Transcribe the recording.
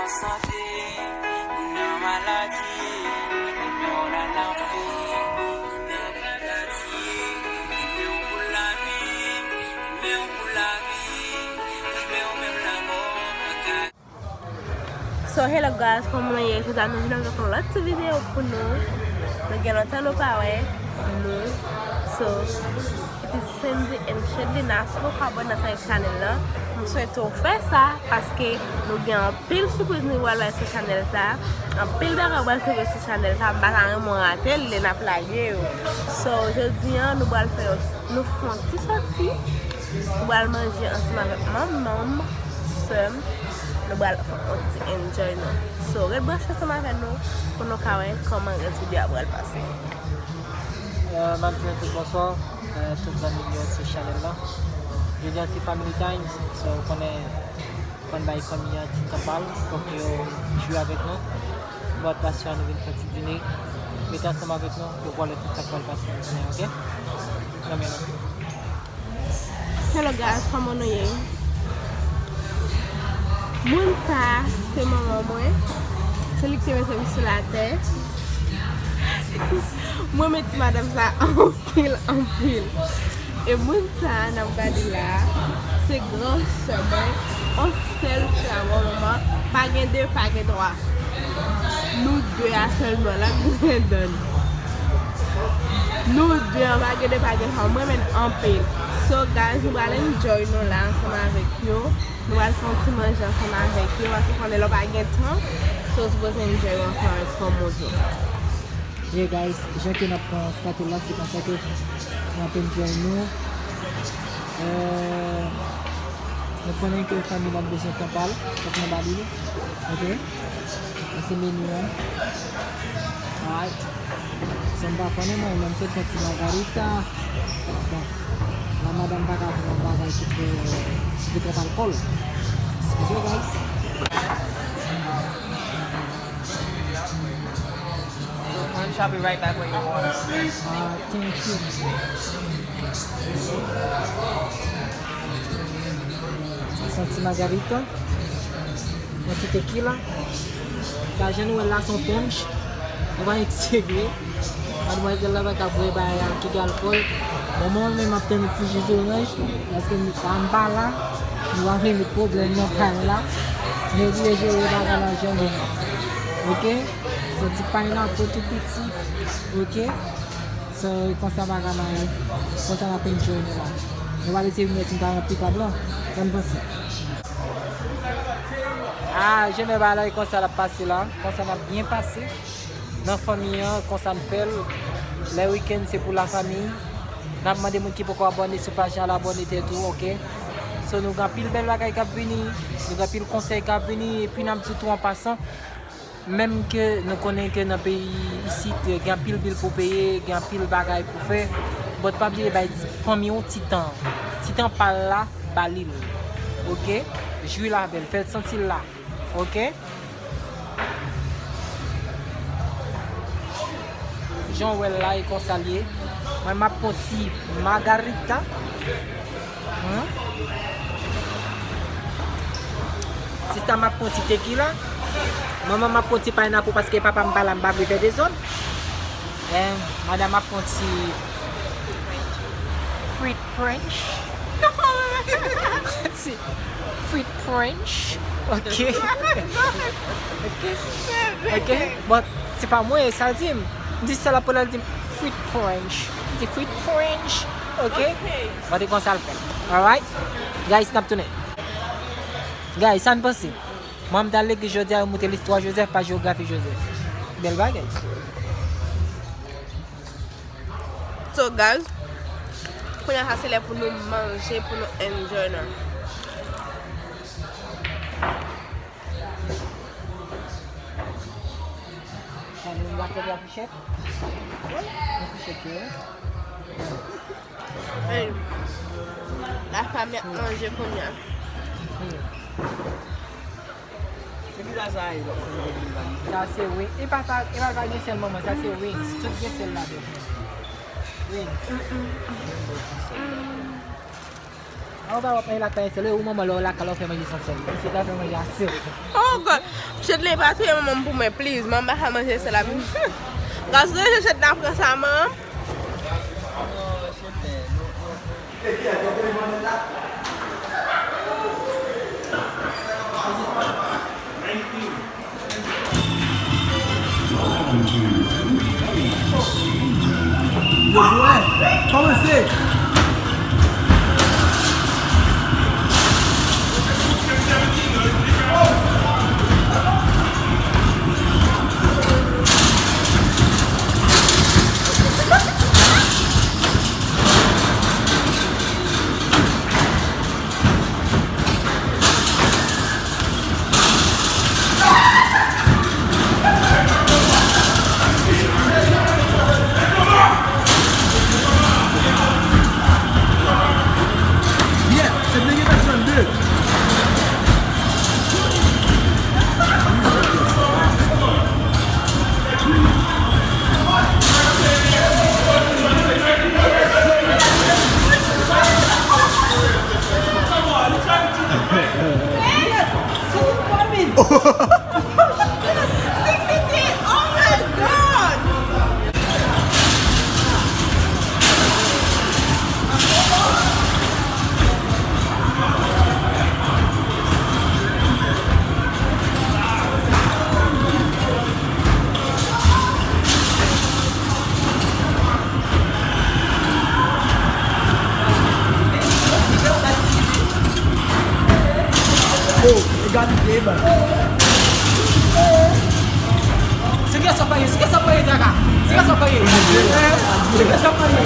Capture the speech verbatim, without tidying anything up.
Sante, ou nan maladi, nimewo w la nan fè, ou nan gradati, nimewo w pou lavi, nimewo w pou lavi, nimewo w menm lanmò pa ka. So, hello guys, kòman nou ye? Jodi a nou vin avèk yon lòt ti videyo pou nou. Nou gen lontan nou pa wè nou. So, it is Cindy and Shedlina. Si w poko abòne avèk chanèl la, m swete w fè sa, paske nou gen anpil sipriz nou pral bay sou chanèl sa. Anpil bagay w pral twouve sou chanèl sa. M pa ta renmen w rate l, lè n ap lage yo. So, jodi a, nou pral fè yon, nou fè yon ti sòti. Nou pral manje ansanm avèk manman m, sè m. Nou pral fè yon ti enjoy nou. So, ret branche ansanm avèk nou pou nou ka wè kòman rès videyo a pral pase. Euh, m ap di nou tout bonswa, euh, tout zanmi m yo sou chanèl la. Jodi a se Family Times, so, ou konnen, fò n bay fanmi an ti tan pa l, fòk yo jwe avèk nou. Bò pasyon an, nou vin fè ti dine. Rete ansanm avèk nou pou w wè tout sa k pral pase nan dine, oke? Nan men nou. Hello guys, kòman nou ye? Moun sa a, se manman mwen. Se li ki te mete m sou latè. Mwen renmen ti madanm sa a anpil, anpil. E moun sa a n ap gade la a, se gran sè mwen, yon sèl sè a manman, pa gen de, pa gen twa. Nou de a sèlman, la nou gen donn. Nou de an, pa gen de, pa gen twa. Mwen renmen l anpil. So, guys, nou pral enjoy nou la ansanm avèk yo. Nou pral fè yon ti manje ansanm avèk yo, paske konnen lè w pa gen tan, so, w sipoze enjoy ansanm avèk fanmi w tou. Yeah, guys, jan ke n ap konstate la, se konsa ke n ap enjoy nou. Euh, nou konnen ke fanmi n ap bezwen tan pa l, fòk nou ba li li. Oke? Sa se meni an. Alright. Sa m pa konnen mwen, mwen m sot pran ti magarita. Bon, la madanm pa ka pran yon bagay ki twò, ki twòp alkòl. Excuse me, guys. Punch, I'll be right back when you want. Ah, thank you. Sa se yon ti magarita. Yon ti tequila. Sa jan nou wè l la se yon punch. Nou pa eksegre. Madmwazèl la pa ka bwè bagay ki gen alkòl. Bon, mwen menm m ap tann yon ti ji zoranj. Paske m pa, m pa la. Nou pa vle met pwoblèm nan kay la. Nou oblije jere bagay la jan nou ye. Oke? Se yon ti pineapple tou piti. Oke? So, konsa bagay la ye. Konsa n ap enjoy nou la. Nou pral eseye vin wè si n ka ranpli tab la. Sa n panse? Ah, jan bagay la ye, konsa l ap pase la. Konsa n ap byen pase. Nan fanmi an, konsa n fè l. Lè wikenn, se pou lafanmi. N ap mande moun ki poko abòne sou paj la, al abòne tèt ou, oke? So, nou gen anpil bèl bagay k ap vini. Nou gen anpil konsèy k ap vini. Epi, n ap di tou an pasan, menm ke nou konnen ke nan peyi isit, gen anpil bil pou peye, gen anpil bagay pou fè, but pa bliye bay fanmi w ti tan. Ti tan pa l la, ba li l. Oke? Jwi l avè l, fè l santi l la. Oke? Jan w wè l la, e konsa l ye. Mwen, m ap pran ti magarita. Hmm? Sista, m ap pran ti tequila. Manman, m ap pran ti pineapple paske papa m pa la, m pa vle fè dezòd. Eh, madanm ap pran ti fruit punch. Ti fruit punch. Ok. Ok. Ok. Bon, se pa mwen, e sa l di m. M di sa l ap pran, l di m fruit punch. Ti fruit punch. Ok. Bon, se konsa l fè. Alright. Guys, n ap tounen. Guys, sa n panse? Mwen, m t al legliz jodi a, yo montre listwa Jozèf pa jewografi Jozèf. Bèl bagay. So, guys, kounye a, sa se lè pou nou manje, pou nou enjoy nan. Sa nou va fè la fourchette? La fourchette, wi. Hey, lafanmi ap manje kounye a. Hmm. Se ki sa sa ye, lòt fanmi yo vin ba nou? Sa se wing. E pa, pa, e pa, pa gen sèl manman, sa se wings. Tout gen sèl ladan. Wings. Mm, mm, mm. M Ou pa wè manje lakay sèl, ou manman lè w lakay la w fè manje san sèl. Misye la fè manje a sèl. Oh God. Chedley pa touye manman m pou mwen, please. Manman pa ka manje sèl la. Gason, Chedley ap pran sa, manman. Kòmanse! Yeah, se te gen trannde. Sixty-three! Oh my God! Oh, egalite, ba. Se kisa w ap pale? Se kisa w ap pale, Traka? Se kisa w ap pale? Se kisa w ap pale?